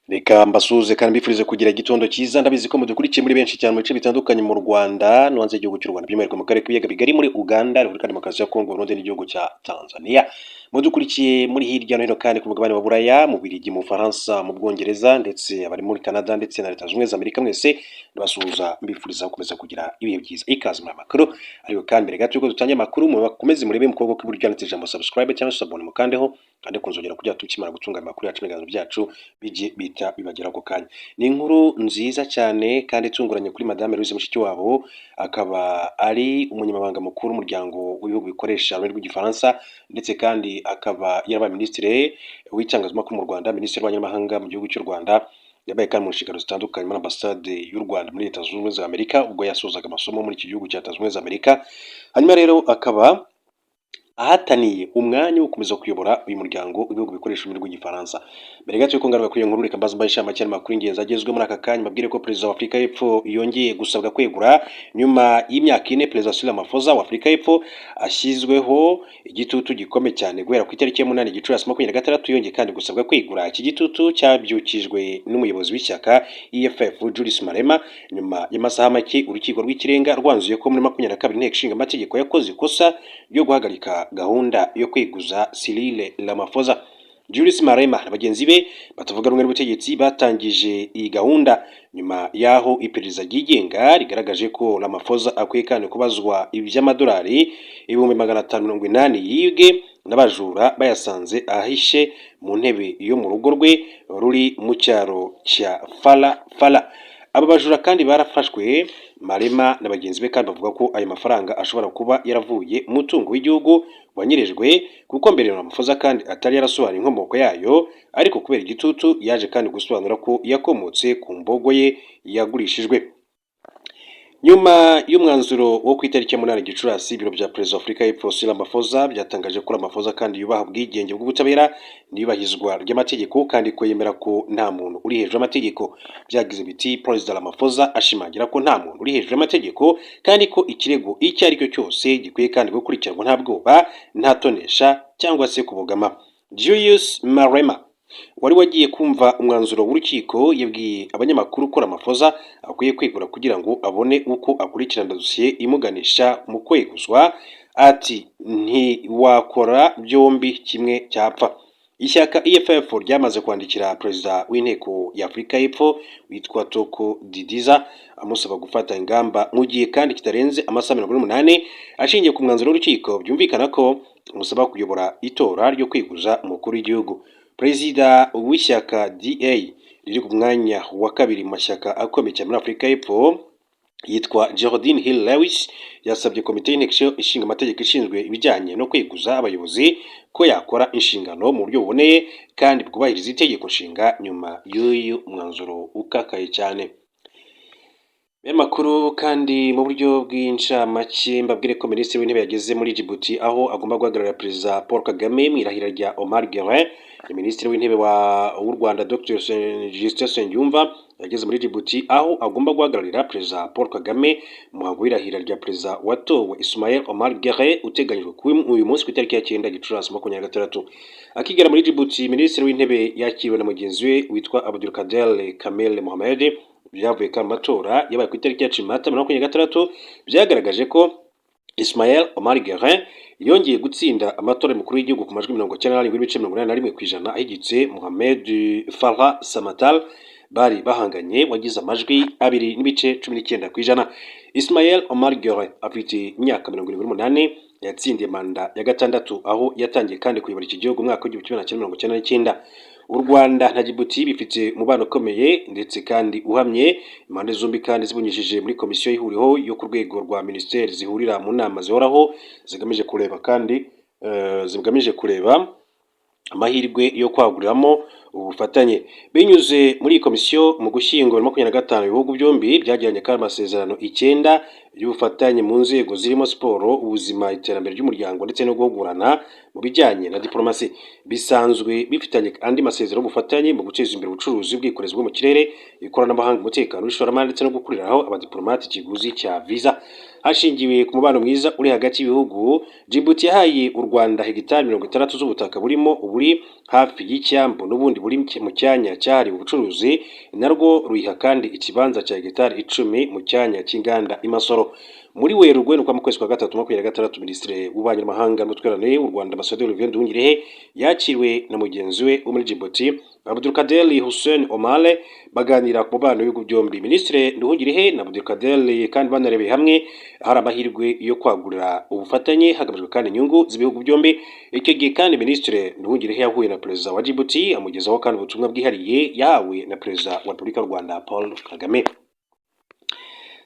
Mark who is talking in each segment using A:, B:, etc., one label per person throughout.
A: Reka mbasuhuze kandi mbifurize kugira igitondo cyiza. Ndabizi ko mudukurikiye muri benshi cyane mu bice bitandukanye mu Rwanda no hanze y'igihugu cy'u Rwanda, by'umwihariko mu karere k'ibiyaga bigari, muri Uganda, Repubulika Demokarasi ya Kongo, Burundi n'igihugu cya Tanzania. Mudukurikiye muri hirya no hino kandi ku mugabane wa Buraya, mu Bubiligi, mu Bufaransa, mu Bwongereza, ndetse abari muri Canada ndetse na Leta Zunze Ubumwe za Amerika, mwese ndabasuhuza mbifuriza gukomeza kugira ibihe byiza. Ikaze muri amakuru. Ariko kandi mbere gato yuko dutangira amakuru, mukomeze murebe mu kuboko kw'iburyo handitse ijambo subscribe cyangwa se abone, mukandeho kandi ku nzogera kugira tukimara gutunganya amakuru yacu n'ibiganiro byacu bijye bita bibageraho ako kanya. Ni inkuru nziza cyane kandi itunguranye kuri Madame Louise Mushikiwabo, akaba ari umunyamabanga mukuru w'umuryango w'ibihugu bikoresha ururimi rw'Igifaransa, ndetse kandi akaba yarabaye minisitiri w'itangazamakuru mu Rwanda, minisitiri w'abanyamahanga mu gihugu cy'u Rwanda. Yabaye kandi mu nshingano zitandukanye muri ambasade y'u Rwanda muri Leta Zunze Ubumwe za Amerika ubwo yasozaga amasomo muri iki gihugu cya Leta Zunze Ubumwe za Amerika. Hanyuma rero akaba ahataniye umwanya wo gukomeza kuyobora uyu muryango w'ibihugu bikoresha ururimi rw'Igifaransa. Mbere gato yuko ngaruka kuri iyo nkuru, reka mbaze mbahe inshamake y'amakuru y'ingenzi agezweho muri aka kanya. Mbabwire ko perezida wa Afurika y'Epfo yongeye gusabwa kwegura nyuma y'imyaka 4. Perezida Cyril Ramaphosa wa Afurika y'Epfo ashyizweho igitutu gikomeye cyane guhera ku itariki ya 8 Gicurasi 26. Yongeye kandi gusabwa kwegura. Iki gitutu cyabyukijwe n'umuyobozi w'ishyaka EFF, Julius Malema, nyuma y'amasaha make urukiko rw'ikirenga rwanzuye ko muri 22 inteko ishinga amategeko yakoze ikosa ryo guhagarika gahunda yo kweguza Cyril Ramaphosa. Julius Malema na bagenzi be batavuga rumwe n'ubutegetsi batangije iyi gahunda nyuma y'aho iperereza ryigenga rigaragaje ko Ramaphosa akwiye kandi kubazwa iby'amadolari 580,000 yibwe n'abajura bayasanze ahishe mu ntebe yo mu rugo rwe ruri mu cyaro cya Phala Phala. Aba bajura kandi barafashwe. Malema na bagenzi be kandi bavuga ko ayo mafaranga ashobora kuba yaravuye mu mutungo w'igihugu wanyerejwe, kuko mbere Ramaphosa kandi atari yarasobanuye inkomoko yayo, ariko kubera igitutu yaje kandi gusobanura ko yakomotse ku mbogo ye yagurishijwe. Nyuma y'umwanzuro wo ku itariki ya 8 Gicurasi, ibiro bya perezida wa Afurika y'Epfo Cyril Ramaphosa byatangaje ko Ramaphosa kandi yubaha ubwigenge bw'ubutabera n'iyubahirizwa ry'amategeko, kandi ko yemera ko nta muntu uri hejuru y'amategeko. Byagize biti: "Perezida Ramaphosa ashimangira ko nta muntu uri hejuru y'amategeko, kandi ko ikirego icyo ari cyo cyose gikwiye kandi gukurikiranwa nta bwoba, nta tonesha cyangwa se kubogama." Julius Malema wari wagiye kumva umwanzuro w'urukiko yabwiye abanyamakuru ko Ramaphosa akwiye kwegura kugira ngo abone uko akurikirana dosiye imuganisha mu kweguzwa. Ati: "Ntiwakora byombi, kimwe cyapfa." Ishyaka EFF ryamaze kwandikira perezida w'inteko ya Afurika y'Epfo witwa Thoko Didiza amusaba gufata ingamba mu gihe kandi kitarenze amasaha 48 ashingiye ku mwanzuro w'urukiko. Byumvikana ko amusaba kuyobora itora ryo kweguza umukuru w'igihugu. Perezida w'ishyaka DA riri ku mwanya wa kabiri mu mashyaka akomeye cyane muri Afurika y'Epfo yitwa Geordin Hill Lewis yasabye komite y'inteko ishinga amategeko ishinzwe ibijyanye no kweguza abayobozi ko yakora inshingano mu buryo buboneye kandi bwubahiriza itegeko nshinga nyuma y'uyu mwanzuro ukakaye cyane. Makuru kandi mu buryo bw'incamake, mbabwire ko minisitiri w'intebe yageze muri Djibouti aho agomba guhagararira perezida Paul Kagame mu irahira rya Omar Guelleh. Minisitiri w'intebe w'u Rwanda, Dr Justin Nsengiyumva, yageze muri Djibouti aho agomba guhagararira perezida Paul Kagame mu muhango w'irahira rya perezida watowe Ismail Omar Guelleh, uteganyijwe kuri uyu munsi ku itariki ya 9 Gicurasi 26. Akigera muri Djibouti, minisitiri w'intebe yakiriwe na mugenzi we witwa Abdulkader Kamel Mohamed. Byavuye kandi mu matora yabaye ku itariki ya 10 Mata 2026 byagaragaje ko Ismail Omar Guelleh yongeye gutsinda amatora y'umukuru w'igihugu ku majwi 97.81%, ahigitse Mohamed Farah Samatar bari bahanganye wagize amajwi 2.19%. Ismail Omar Guelleh afite imyaka 78, yatsindiye manda ya gatandatu aho yatangiye kandi kuyobora iki gihugu mu mwaka w'1999. U Rwanda na Djibouti bifite umubano ukomeye ndetse kandi uhamye. Impande zombi kandi zibunyujije muri komisiyo y'ihuriro yo ku rwego rwa minisiteri zihurira mu nama zihoraho zigamije kureba amahirwe yo kwaguriramo ubufatanye. Binyuze muri iyi komisiyo, mu Gushyingo 25 ibihugu byombi byagiranye kandi amasezerano icyenda y'ubufatanye mu nzego zirimo siporo, ubuzima, iterambere ry'umuryango ndetse no guhugurana mu bijyanye na diplomasi. Bisanzwe bifitanye andi masezerano y'ubufatanye mu guteza imbere ubucuruzi, ubwikorezi bwo mu kirere, ikoranabuhanga, umutekano w'ishoramari ndetse no gukuriraho abadiplomate ikiguzi cya visa. Hashingiwe ku mubano mwiza uri hagati y'ibihugu, Djibouti yahaye u Rwanda hegitari 60 z'ubutaka burimo uburi hafi y'icyambu n'ubundi. buri mu cyanya cyahariwe ubucuruzi, narwo ruyiha kandi ikibanza cya hegitari 10 mu cyanya cy'inganda i Masoro. Muri Werurwe, ni mu kwezi kwa gatatu 26, Minisitiri w'Ububanyi n'Amahanga n'Ubutwererane w'u Rwanda, Ambasaderi Olivier Nduhungirehe, yakiriwe na mugenzi we wo muri Djibouti, Abdulkader Hussein Omar, baganira ku mubano w'ibihugu byombi. Minisitiri Nduhungirehe na Abdulkader kandi banarebeye hamwe hari amahirwe yo kwagura ubufatanye hagamijwe kandi inyungu z'ibihugu byombi. Icyo gihe kandi Minisitiri Nduhungirehe yahuye na Perezida wa Djibouti, amugezaho kandi ubutumwa bwihariye yahawe na Perezida wa Repubulika y'u Rwanda, Paul Kagame.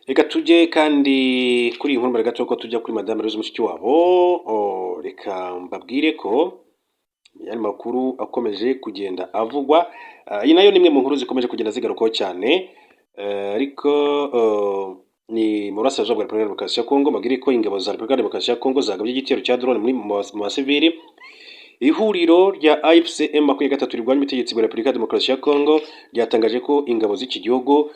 A: Reka tujye kandi kuri iyi nkuru mbere gato ko tujya kuri Madame Louise Mushikiwabo. Reka mbabwire ko yandi makuru akomeje kugenda avugwa. Iyi nayo ni imwe mu nkuru zikomeje kugenda zigarukwaho cyane, ariko ni mu burasirazuba bwa Repubulika ya Demokarasi ya Kongo. Mbabwire ko ingabo za Repubulika ya Demokarasi ya Kongo zagabye igitero cya drone muri mu basivili. Ihuriro rya AFC M23 rirwanya ubutegetsi bwa Repubulika ya Demokarasi ya Kongo ryatangaje ko ingabo z'iki gihugu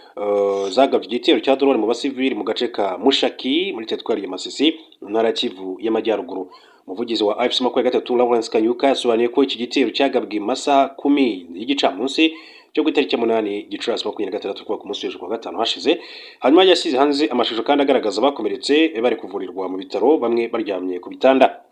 A: zagabye igitero cya drone mu basivili mu gace ka Mushaki muri teritwari ya Masisi, mu ntara ya Kivu y'Amajyaruguru. Umuvugizi wa AFC 23, Lawrence Kanyuka, yasobanuye ko iki gitero cyagabwe mu masaha 10 y'igicamunsi cyo ku itariki ya 8 Gicurasi 26, kuva ku munsi w'ejo kuwa gatanu hashize. Hanyuma yashyize hanze amashusho kandi agaragaza abakomeretse bari kuvurirwa mu bitaro, bamwe baryamye ku bitanda.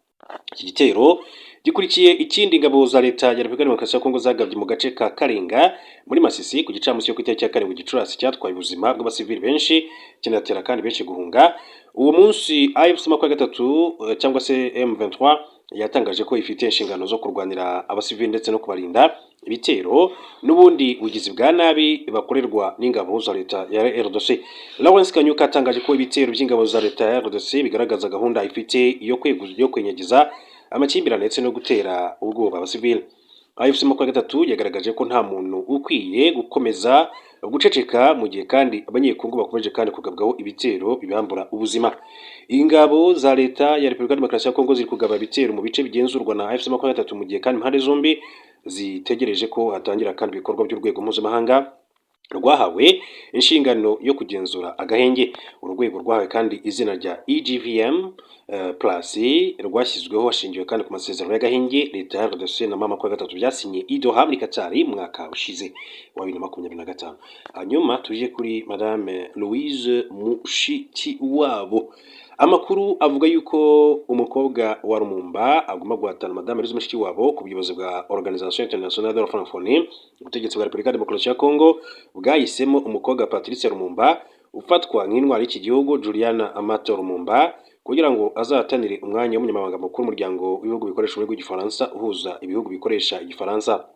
A: Iki gitero gikurikiye ikindi ingabo za leta ya Repubulika ya Demokarasi ya Kongo zagabye mu gace ka Karenga muri Masisi ku gicamunsi cyo ku itariki ya 7 Gicurasi, cyatwaye ubuzima bw'abasivili benshi, kinatera kandi benshi guhunga. Uwo munsi AFC 23 cyangwa se M23 yatangaje ko ifite inshingano zo kurwanira abasivili ndetse no kubarinda ibitero n'ubundi bugizi bwa nabi bakorerwa n'ingabo za leta ya RDC. Lawrence Kanyuka atangaje ko ibitero by'ingabo za leta ya RDC bigaragaza gahunda ifite yo kwenyagiza amakimbirane ndetse no gutera ubwoba abasivili. AFC 23 yagaragaje ko nta muntu ukwiye gukomeza guceceka mu gihe kandi Abanyekongo bakomeje kandi kugabwaho ibitero bibambura ubuzima. Ingabo za leta ya Repubulika ya Demokarasi ya Kongo ziri kugaba ibitero mu bice bigenzurwa na AFC 23, mu gihe kandi impande zombi zitegereje ko hatangira kandi ibikorwa by'urwego mpuzamahanga rwahawe inshingano yo kugenzura agahenge. Urwego rwahawe kandi izina rya EGVM plus rwashyizweho hashingiwe kandi ku masezerano y'agahenge leta ya RDC na M23 byasinye i Doha muri Qatar mu mwaka ushize wa 2025. Hanyuma tuje kuri Madame Louise Mushikiwabo. Amakuru avuga yuko umukobwa wa Lumumba agomba guhatana Madame Louise Mushikiwabo ku buyobozi bwa Organisation Internationale de la Francophonie. Ubutegetsi bwa Repubulika ya Demokarasi ya Kongo bwahisemo umukobwa Patrice Lumumba ufatwa nk'intwari y'iki gihugu, Juliana Amato Lumumba, kugira ngo azahatanire umwanya w'umunyamabanga mukuru w'umuryango w'ibihugu bikoresha ururimi rw'Igifaransa uhuza ibihugu bikoresha Igifaransa.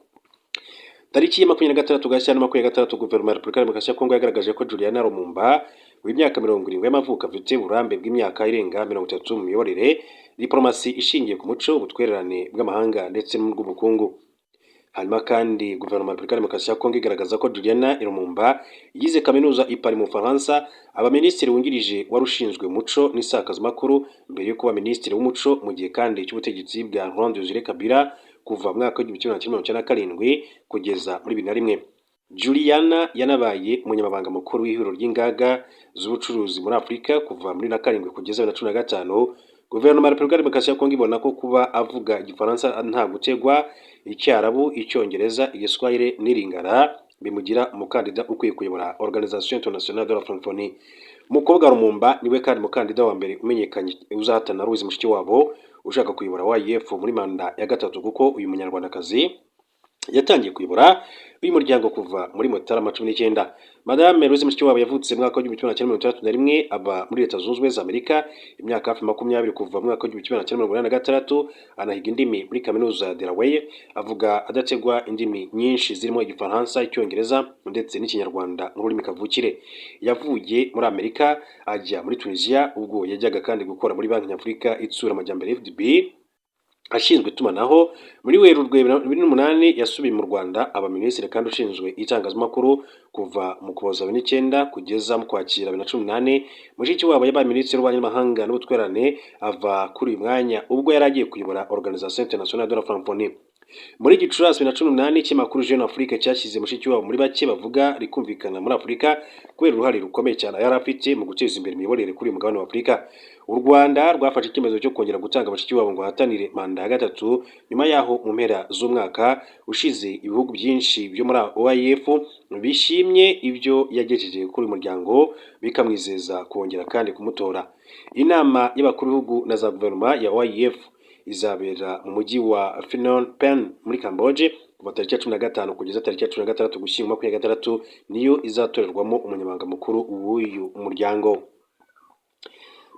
A: Tariki ya 26 Gashyantare 26, Guverinoma ya Repubulika ya Demokarasi ya Kongo yagaragaje ko Juliana Lumumba w'imyaka 70 y'amavuko afite uburambe bw'imyaka irenga 30 mu miyoborere, diplomasi ishingiye ku muco, ubutwererane bw'amahanga ndetse n'ubw'ubukungu. Hanyuma kandi Guverinoma ya Repubulika ya Demokarasi ya Kongo igaragaza ko Juliana Lumumba yize kaminuza i Paris mu Bufaransa, aba minisitiri wungirije wari ushinzwe umuco n'isakazamakuru mbere yo kuba minisitiri w'umuco mu gihe kandi cy'ubutegetsi bwa Laurent Desire Kabila kuva mu mwaka w'1997 kugeza muri 2001. Juliana yanabaye umunyamabanga mukuru w'ihuriro ry'ingaga z'ubucuruzi muri Afurika kuva muri na 7 kugeza 2015. Guverinoma ya Repubulika ya Demokarasi ya Kongo ibona ko kuba avuga Igifaransa nta gutegwa, Icyarabu, Icyongereza, Igiswahili n'Ilingala bimugira umukandida ukwiye kuyobora Organisation Internationale de la Francophonie. Umukobwa Lumumba niwe kandi mukandida wa mbere umenyekanye uzahatana na Louise Mushikiwabo ushaka kuyobora OIF muri manda ya gatatu, kuko uyu munyarwandakazi yatangiye kuyobora uyu muryango kuva muri Mutarama 19. Madame Louise Mushikiwabo yavutse mu mwaka w'1961, aba muri Leta Zunze Ubumwe za Amerika imyaka hafi 20 kuva mu mwaka w'1986, anahiga indimi muri kaminuza ya Delaware. Avuga adategwa indimi nyinshi zirimo Igifaransa, Icyongereza ndetse n'Ikinyarwanda nk'ururimi kavukire. Yavuye muri Amerika ajya muri Tunisia, ubwo yajyaga kandi gukora muri Banki Nyafurika Itsura Amajyambere, AfDB, ashinzwe itumanaho. Muri Werurwe 2008 yasubiye mu Rwanda, aba minisitiri kandi ushinzwe itangazamakuru kuva mu Kuboza 2009 kugeza mu Kwakira 2018. Mushikiwabo yabaye minisitiri w'ububanyi n'amahanga n'ubutwererane, ava kuri uyu mwanya ubwo yari agiye kuyobora Organisation Internationale de la Francophonie. Muri Gicurasi 2018, ikinyamakuru Jeune Afrique cyashyize Mushikiwabo muri bake bavuga rikumvikana muri Afurika kubera uruhare rukomeye cyane yari afite mu guteza imbere imiyoborere kuri uyu mugabane wa Afurika. U Rwanda rwafashe icyemezo cyo kongera gutanga Mushikiwabo ngo ahatanire manda ya gatatu, nyuma yaho mu mpera z'umwaka ushize ibihugu byinshi byo muri OIF bishimye ibyo yagejeje kuri uyu muryango, bikamwizeza kongera kandi kumutora. Inama y'abakuru b'ibihugu na za guverinoma ya OIF izabera mu mujyi wa Phnom Penh muri Cambodge kuva tariki ya 15 kugeza tariki ya 16 Ugushyingo 26, niyo izatorerwamo umunyamabanga mukuru w'uyu muryango.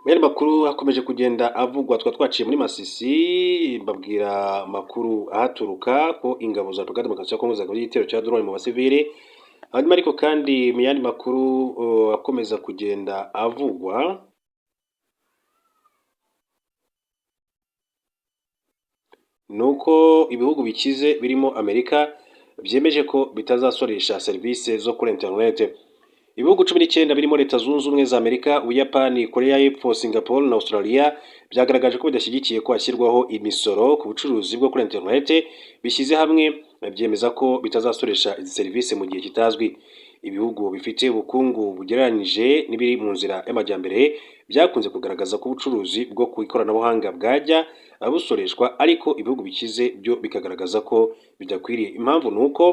A: Mu yandi makuru akomeje kugenda avugwa, twa twaciye muri Masisi mbabwira amakuru ahaturuka ko ingabo za Repubulika Demokarasi ya Kongo zagabye igitero cya drone mu basivili. Hanyuma ariko kandi mu yandi makuru akomeza kugenda avugwa nuko ibihugu bikize birimo Amerika byemeje ko bitazasoresha serivisi zo kuri internet. Ibihugu 19 birimo Leta Zunze Ubumwe za Amerika, Ubuyapani, Korea y'Epfo, Singapore na Australia byagaragaje ko bidashyigikiye ko hashyirwaho imisoro ku bucuruzi bwo kuri internet. Bishyize hamwe byemeza ko bitazasoresha izi serivisi mu gihe kitazwi. Ibihugu bifite ubukungu bugereranyije n'ibiri mu nzira y'amajyambere byakunze kugaragaza ko ubucuruzi bwo ku ikoranabuhanga bwajya busoreshwa, ariko ibihugu bikize byo bikagaragaza ko bidakwiriye. Impamvu ni uko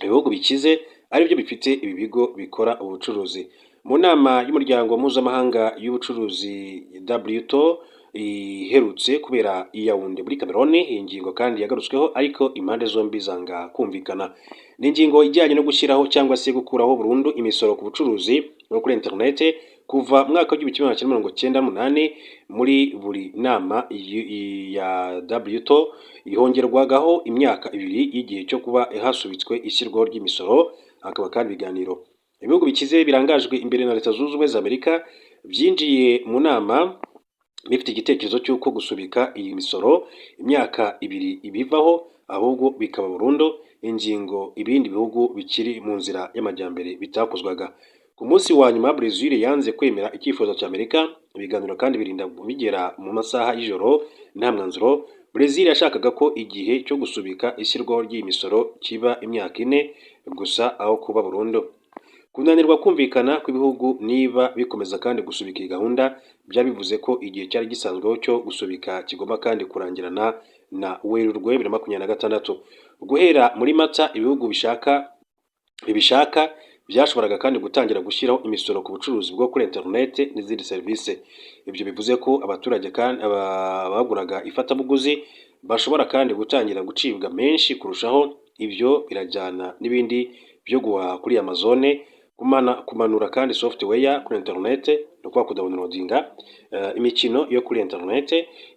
A: ibihugu bikize aribyo bifite ibi bigo bikora ubucuruzi. Mu nama y'umuryango mpuzamahanga y'ubucuruzi WTO iherutse kubera i Yaounde muri Cameroon, iyi ngingo kandi yagarutsweho, ariko impande zombi zanga kumvikana. Ni ingingo ijyanye no gushyiraho cyangwa se gukuraho burundu imisoro ku bucuruzi bwo kuri internet. Kuva mu mwaka w'1998 muri buri nama ya WTO ihongerwagaho imyaka 2 y'igihe cyo kuba hasubitswe ishyirwaho ry'imisoro, hakaba kandi ibiganiro. Ibihugu bikize birangajwe imbere na Leta Zunze Ubumwe za Amerika byinjiye mu nama bifite igitekerezo cy'uko gusubika iyi misoro imyaka 2 ibivaho, ahubwo bikaba burundu, ingingo ibindi bihugu bikiri mu nzira y'amajyambere bitakozwaga. Ku munsi wa nyuma Brazil yanze kwemera icyifuzo cya Amerika, ibiganiro kandi birinda bigera mu masaha y'ijoro nta mwanzuro. Brazil yashakaga ko igihe cyo gusubika ishyirwaho ry'iyi misoro kiba imyaka 4 gusa aho kuba burundu. Kunanirwa kumvikana kw'ibihugu niba bikomeza kandi gusubika iyi gahunda byari bivuze ko igihe cyari gisanzweho cyo gusubika kigomba kandi kurangirana na Werurwe 2026. Guhera muri Mata ibihugu bibishaka byashoboraga kandi gutangira gushyiraho imisoro ku bucuruzi bwo kuri internet n'izindi serivisi. Ibyo bivuze ko abaturage kandi baguraga ifatabuguzi bashobora kandi gutangira gucibwa menshi kurushaho. Ibyo birajyana n'ibindi byo guhaha kuri Amazon, kumanura kandi software kuri internet, no kuba kudownloadinga imikino yo kuri internet,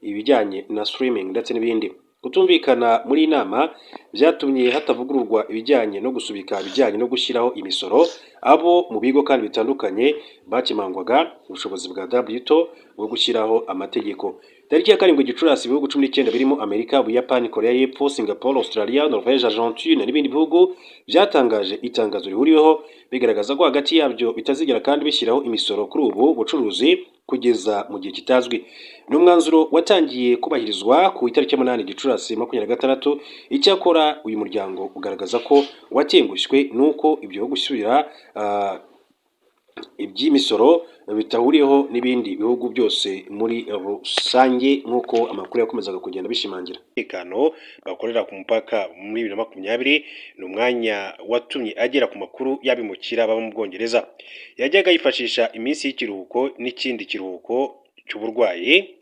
A: ibijyanye na streaming ndetse n'ibindi. Kutumvikana muri iyi nama byatumye hatavugururwa ibijyanye no gusubika ibijyanye no gushyiraho imisoro. Abo mu bigo kandi bitandukanye bakemangwaga ubushobozi bwa WTO bwo gushyiraho amategeko. Tariki ya 7 Gicurasi ibihugu 19 birimo Amerika, Ubuyapani, Korea y'Epfo, Singapore, Australia, Norvège, Argentine n'ibindi bihugu byatangaje itangazo rihuriweho bigaragaza ko hagati yabyo bitazigera kandi bishyiraho imisoro kuri ubu bucuruzi kugeza mu gihe kitazwi. Ni umwanzuro watangiye kubahirizwa ku itariki ya 8 Gicurasi 26. Icyakora uyu muryango ugaragaza ko watengushywe n'uko ibyo gusubira iby'imisoro bitahuriyeho n'ibindi bihugu byose muri rusange, nk'uko amakuru yakomezaga kugenda bishimangira. Umutekano bakorera ku mupaka muri 2020 ni umwanya watumye agera ku makuru y'abimukira baba mu Bwongereza. Yajyaga yifashisha iminsi y'ikiruhuko n'ikindi kiruhuko cy'uburwayi,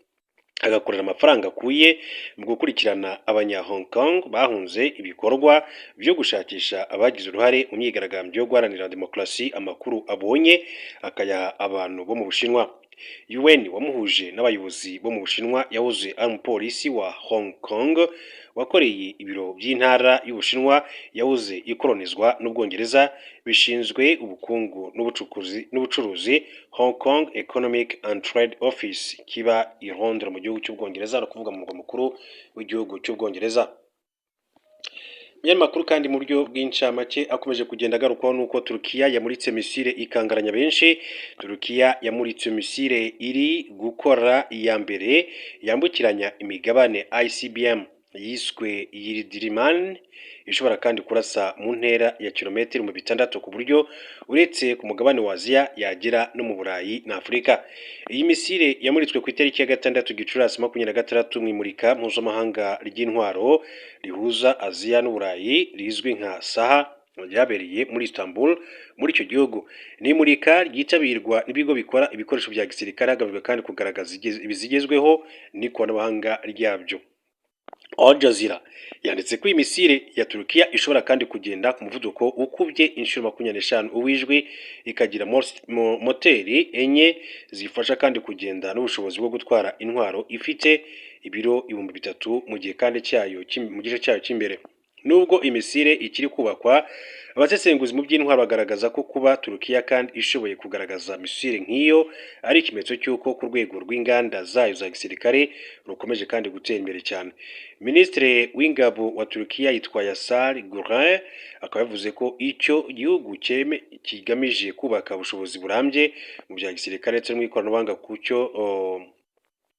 A: agakorera amafaranga akuye mu gukurikirana abanya Hong Kong bahunze ibikorwa byo gushakisha abagize uruhare mu myigaragambyo yo guharanira demokarasi. Amakuru abonye akayaha abantu bo mu Bushinwa. UN wamuhuje n'abayobozi bo mu Bushinwa yahoze ari umupolisi wa Hong Kong wakoreye ibiro by'intara y'Ubushinwa yahoze ikolonizwa n'Ubwongereza bishinzwe ubukungu n'ubucuruzi, Hong Kong Economic and Trade Office, kiba i Londres mu gihugu cy'Ubwongereza, no kuvuga mu murwa mukuru w'igihugu cy'Ubwongereza. Makuru kandi mu buryo bw'incamake akomeje kugenda agarukwaho nuko Turukiya yamuritse misile ikangaranya benshi. Turukiya yamuritse misile iri gukora iya mbere yambukiranya imigabane ICBM yiswe Yildirim. Ishobora kandi kurasa mu ntera ya kilometero 6000, ku buryo uretse ku mugabane wa Aziya yagera no mu Burayi na Afurika. Iyi misile yamuritswe ku itariki ya 6 Gicurasi 26 mu imurika mpuzamahanga ry'intwaro rihuza Aziya n'Uburayi rizwi nka Saha, ryabereye muri Istanbul muri icyo gihugu. Ni imurika ryitabirwa n'ibigo bikora ibikoresho bya gisirikare, hagamijwe kandi kugaragaza ibizigezweho n'ikoranabuhanga ryabyo. Al Jazeera yanditse ko iyi misile ya Turukiya ishobora kandi kugenda ku muvuduko ukubye inshuro 25 uw'ijwi, ikagira moteri enye zifasha kandi kugenda, n'ubushobozi bwo gutwara intwaro ifite ibiro 3000 mu gihe kandi cyayo mu gice cyayo cy'imbere. Nubwo imisile ikiri kubakwa, abasesenguzi mu by'intwaro bagaragaza ko kuba Turukiya kandi ishoboye kugaragaza misile nk'iyo ari ikimenyetso cy'uko ku rwego rw'inganda zayo za gisirikare rukomeje kandi gutera imbere cyane. Minisitiri w'ingabo wa Turukiya yitwa Yasar Guler akaba yavuze ko icyo gihugu kigamije kubaka ubushobozi burambye mu bya gisirikare ndetse no mu ikoranabuhanga ku cyo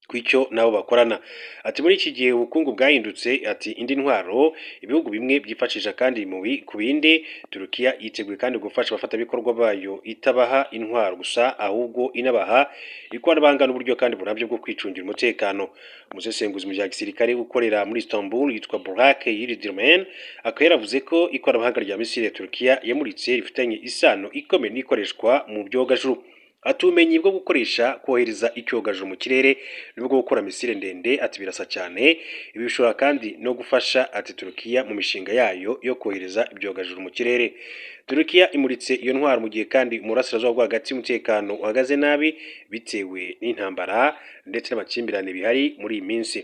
A: kw'icyo nabo bakorana. Ati: "Muri iki gihe ubukungu bwahindutse," ati, "indi ntwaro ibihugu bimwe byifashisha kandi ku bindi, Turukiya yiteguye kandi gufasha abafatanyabikorwa bayo, itabaha intwaro gusa, ahubwo inabaha ikoranabuhanga n'uburyo kandi burambye bwo kwicungira umutekano." Umusesenguzi mu bya gisirikare ukorera muri Istanbul yitwa Burak Yildirim akaba yaravuze ko ikoranabuhanga rya misile ya Turukiya yamuritse rifitanye isano ikomeye n'ikoreshwa mu byogajuru. Ati: "Ubumenyi bwo gukoresha kohereza icyogajuru mu kirere n'ubwo gukora misile ndende," ati, "birasa cyane. Ibi bishobora kandi no gufasha," ati, "Turukiya mu mishinga yayo yo kohereza ibyogajuru mu kirere." Turukiya imuritse iyo ntwaro mu gihe kandi mu burasirazuba bwo hagati umutekano uhagaze nabi bitewe n'intambara ndetse n'amakimbirane bihari muri iyi minsi.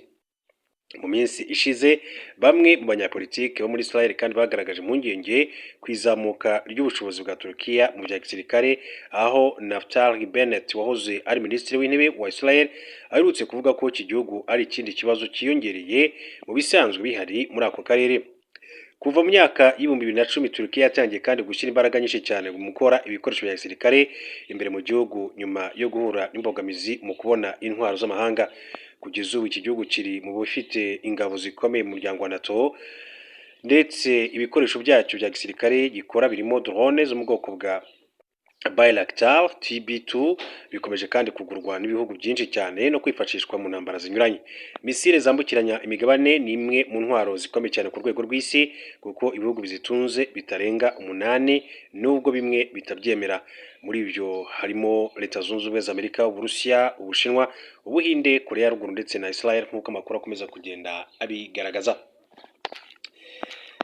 A: Mu minsi ishize bamwe mu banyapolitike bo muri Israel kandi bagaragaje impungenge ku izamuka ry'ubushobozi bwa Turukiya mu bya gisirikare, aho Naftali Bennett wahoze ari minisitiri w'intebe wa Israel aherutse kuvuga ko iki gihugu ari ikindi kibazo cyiyongereye mu bisanzwe bihari muri ako karere. Kuva mu myaka y'2010, Turukiya yatangiye kandi gushyira imbaraga nyinshi cyane mu gukora ibikoresho bya gisirikare imbere mu gihugu, nyuma yo guhura n'imbogamizi mu kubona intwaro z'amahanga. Kugeza ubu iki gihugu kiri mu bifite ingabo zikomeye mu muryango wa NATO, ndetse ibikoresho byacyo bya gisirikare gikora birimo drone zo mu bwoko bwa Bayraktar TB2 bikomeje kandi kugurwa n'ibihugu byinshi cyane no kwifashishwa mu ntambara zinyuranye. Misile zambukiranya imigabane ni imwe mu ntwaro zikomeye cyane ku rwego rw'isi, kuko ibihugu bizitunze bitarenga umunani, nubwo bimwe bitabyemera. Muri ibyo harimo Leta Zunze Ubumwe za Amerika, Uburusiya, Ubushinwa, Ubuhinde, Korea ya Ruguru ndetse na Israel, nk'uko amakuru akomeza kugenda abigaragaza.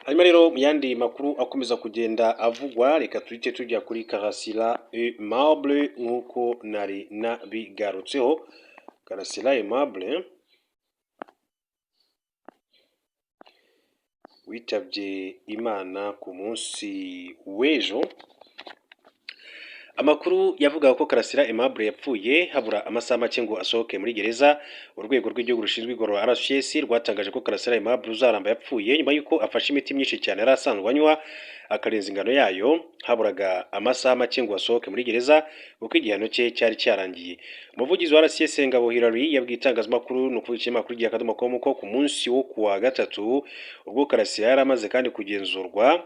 A: Hanyuma rero mu yandi makuru akomeza kugenda avugwa, reka tuhite tujya kuri Karasira Aimable nk'uko nari nabigarutseho. Karasira Aimable witabye Imana ku munsi w'ejo. Amakuru yavugaga ko Karasira Aimable yapfuye habura amasaha make ngo asohoke muri gereza. Urwego rw'igihugu rushinzwe igorora RCS rwatangaje ko Karasira Aimable Uzaramba yapfuye nyuma y'uko afashe imiti myinshi cyane yari asanzwe anywa, akarenza ingano yayo, haburaga amasaha make ngo asohoke muri gereza kuko igihano cye cyari cyarangiye. Umuvugizi wa RCS, Ngabo Hilary, yabwiye itangazamakuru, ni ukuvuga ikinyamakuru igihe.com, ko ku munsi wo kuwa gatatu, ubwo Karasira yari amaze kandi kugenzurwa,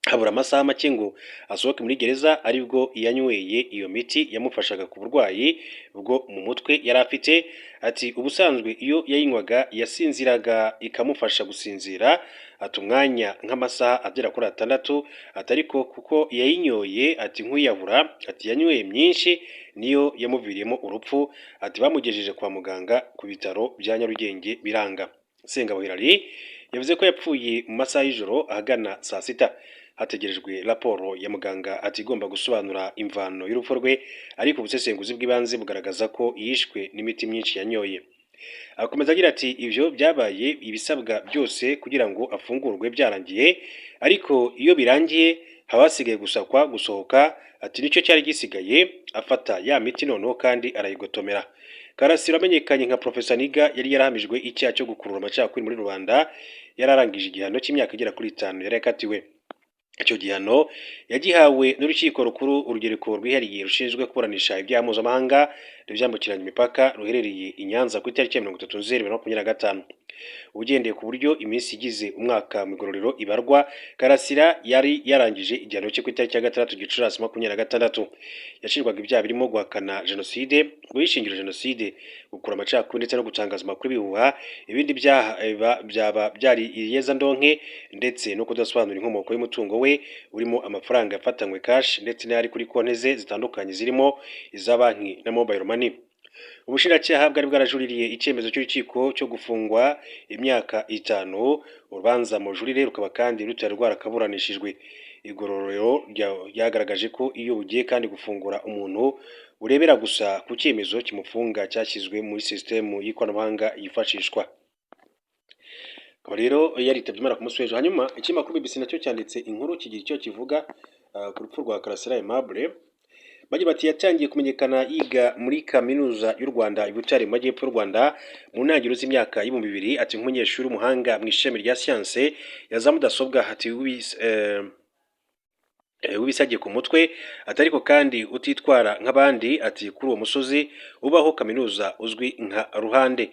A: habura amasaha make ngo asohoke muri gereza, aribwo yanyweye iyo miti yamufashaga ku burwayi bwo mu mutwe yari afite. Ati: "Ubusanzwe iyo yayinywaga yasinziraga, ikamufasha gusinzira," ati, "umwanya nk'amasaha agera kuri 6," ati, "ariko kuko yayinyoye," ati, "nk'uyabura," ati, "yanyweye myinshi, niyo yamuviriyemo urupfu." Ati: "Bamugejeje kwa muganga ku bitaro bya Nyarugenge biranga." Sengabo Hilary yavuze ko yapfuye mu masaha y'ijoro ahagana saa 6, hategerejwe raporo ya muganga, ati, igomba gusobanura imvano y'urupfu rwe, ariko ubusesenguzi bw'ibanze bugaragaza ko yishwe n'imiti myinshi yanyoye. Akomeza agira ati: "Ibyo byabaye ibisabwa byose kugira ngo afungurwe byarangiye, ariko iyo birangiye haba hasigaye gusakwa gusohoka," ati, "nicyo cyari gisigaye, afata ya miti noneho kandi arayigotomera." Karasira amenyekanye nka Professor Niga yari yarahamijwe icyaha cyo gukurura amacakubiri muri rubanda, yari arangije igihano cy'imyaka igera kuri 5 yari yakatiwe. Icyo gihano yagihawe n'urukiko rukuru urugereko rwihariye rushinzwe kuburanisha ibyaha mpuzamahanga n'ibyambukiranya imipaka ruherereye i Nyanza ku itariki ya 30 Nzeri 2025. Ugendeye ku buryo iminsi igize umwaka mu igororero ibarwa, Karasira yari yarangije igihano cye ku itariki ya 6 Gicurasi 2026. Yashinjwaga ibyaha birimo guhakana jenoside, guhishingira jenoside, gukura amacakubiri ndetse no gutangaza amakuru y'ibihuha. Ibindi byaha byaba byari iyezandonke ndetse no kudasobanura inkomoko y'umutungo we, urimo amafaranga yafatanywe cash ndetse n'ayari kuri konti ze zitandukanye, zirimo iza banki na mobile money. Ubushinjacyaha bwari bwarajuririye icyemezo cy'urukiko cyo gufungwa imyaka 5, urubanza mu bujurire rukaba kandi rutari rwarakaburanishijwe. Igororero ryagaragaje ko iyo bugiye kandi gufungura umuntu, burebera gusa ku cyemezo kimufunga cyashyizwe muri sisitemu y'ikoranabuhanga yifashishwa. Akaba rero yaritabye Imana ku munsi w'ejo. Hanyuma ikinyamakuru BBC nacyo cyanditse inkuru kigira icyo kivuga ku rupfu rwa Karasira Aimable. Bagira bati: "Yatangiye kumenyekana yiga muri Kaminuza y'u Rwanda i Butare, mu majyepfo y'u Rwanda, mu ntangiriro z'imyaka y'2000." Ati: "Nk'umunyeshuri w'umuhanga mu ishami rya siyanse ya za mudasobwa," ati, "w'ibisage ku mutwe," ati, "ariko kandi utitwara nk'abandi," ati, "kuri uwo musozi ubaho kaminuza uzwi nka Ruhande."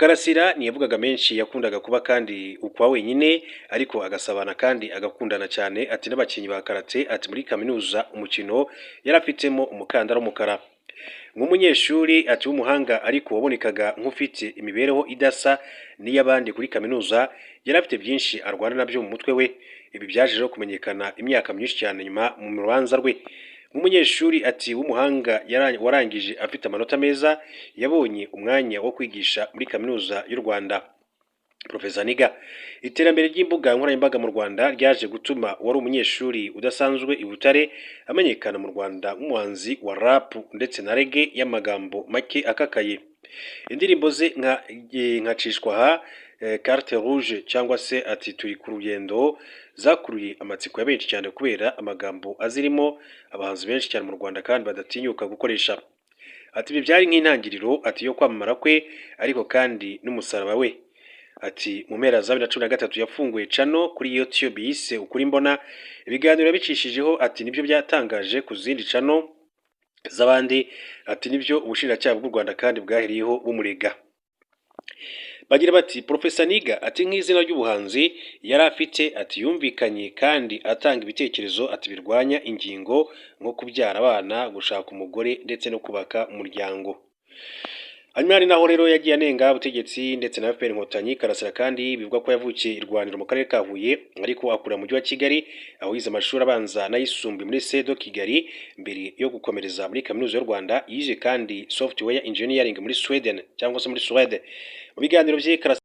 A: Karasira ntiyavugaga menshi, yakundaga kuba kandi ukwa wenyine, ariko agasabana kandi agakundana cyane, ati, n'abakinnyi ba karate, ati, muri kaminuza, umukino yari afitemo umukandara w'umukara. Nk'umunyeshuri, ati, w'umuhanga ariko wabonekaga nk'ufite imibereho idasa n'iy'abandi kuri kaminuza, yari afite byinshi arwana nabyo mu mutwe we. Ibi byaje rero kumenyekana imyaka myinshi cyane nyuma mu rubanza rwe. Nk'umunyeshuri, ati, w'umuhanga warangije afite amanota meza, yabonye umwanya wo kwigisha muri Kaminuza y'u Rwanda. Profesa Niga. Iterambere ry'imbuga nkoranyambaga mu Rwanda ryaje gutuma uwari umunyeshuri udasanzwe i Butare amenyekana mu Rwanda nk'umuhanzi wa rap ndetse na reggae y'amagambo make akakaye. Indirimbo ze nka Cishwa Aha, Carte Rouge cyangwa se, ati, Turi ku rugendo zakuruye amatsiko ya benshi cyane kubera amagambo azirimo abahanzi benshi cyane mu Rwanda kandi badatinyuka gukoresha. Ati: "Ibi byari nk'intangiriro," ati, "yo kwamamara kwe ariko kandi n'umusaraba we." Ati: "Mu mpera za 2013 yafunguye channel kuri YouTube yise Ukuri Mbona. Ibiganiro yabicishijeho," ati, "nibyo byatangaje ku zindi channel z'abandi," ati, "nibyo ubushinjacyaha bw'u Rwanda kandi bwahereyeho bumurega." Bagira bati: "Profesa Niga," ati, "nk'izina ry'ubuhanzi yari afite," ati, "yumvikanye kandi atanga ibitekerezo," ati, "birwanya ingingo nko kubyara abana, gushaka umugore ndetse no kubaka umuryango." Hanyuma hari naho rero yagiye anenga ubutegetsi ndetse na FPR Inkotanyi. Karasira kandi bivugwa ko yavukiye i Rwaniro mu karere ka Huye, ariko akurira mu mujyi wa Kigali, aho yize amashuri abanza n'ayisumbuye muri Lycée de Kigali mbere yo gukomereza muri Kaminuza y'u Rwanda. Yize kandi software engineering muri Sweden cyangwa se muri Suède. Mu biganiro bye Karasira